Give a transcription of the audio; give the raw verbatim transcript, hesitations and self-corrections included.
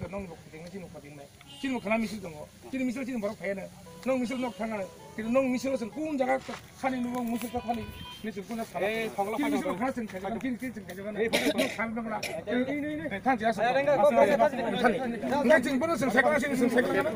to nong nuk ding na, chini nuk ding na. Chini nuk khana misil tongo. Chini misil chini borok phayana. Nong misil nok thangana. Chini nong misil sen kun jaga khani nuk misil ka khani. Misil kun sa. Eh, thongla chini misil khana sen khaja. Chini chini sen khaja. Eh, thang jaga sa. Ngai chini bono sen sekla chini sen sekla.